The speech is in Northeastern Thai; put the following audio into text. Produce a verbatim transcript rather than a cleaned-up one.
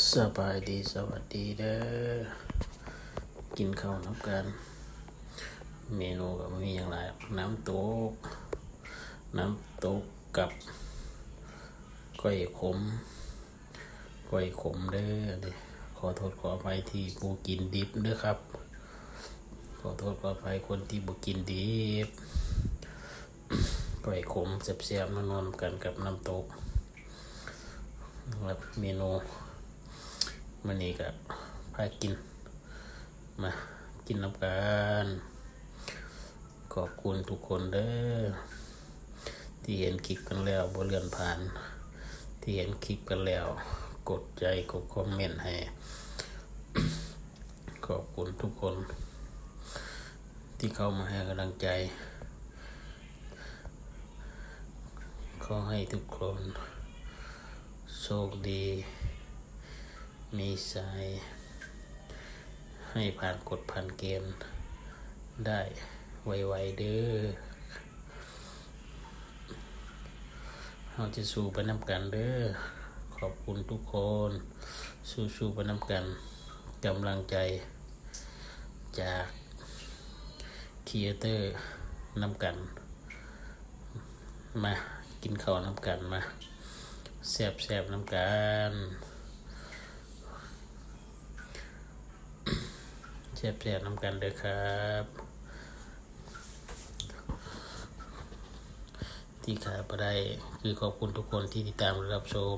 สบายดี สวัสดีเด้อ กินข้าวนำกัน เมนูก็มีอย่างหลาย น้ำตก น้ำตกกับ ก้อยขม ก้อยขมเด้อ ขอโทษขออภัยที่ผู้กินดิบเด้อครับ ขอโทษขออภัยคนที่บ่กินดิบ ก้อยขมแซ่บๆ นัวๆ กันกับน้ำตก ครับ เมนูมื้อนี้ก็พากิน มากินนำกัน ขอบคุณทุกคนเด้อ ที่เห็นคลิปกันแล้วบ่เลื่อนผ่าน ที่เห็นคลิปกันแล้ว กดใจ กดคอมเมนต์ให้ ขอบคุณทุกคน ที่เข้ามาให้กำลังใจ ขอให้ทุกคน โชคดี มีชัย ให้ผ่านกฎผ่านเกณฑ์ได้ไวๆ เด้อ เราจะสู้ไปนำกันเด้อ ขอบคุณทุกคน สู้ๆ ไปนำกัน กำลังใจจากครีเอเตอร์นำกัน มากินข้าวนำกัน มาแซ่บๆ นำกัน แซ่บๆ นำกันเด้อครับ ที่ขาดบ่ได้คือขอบคุณทุกคนที่ติดตามและรับชม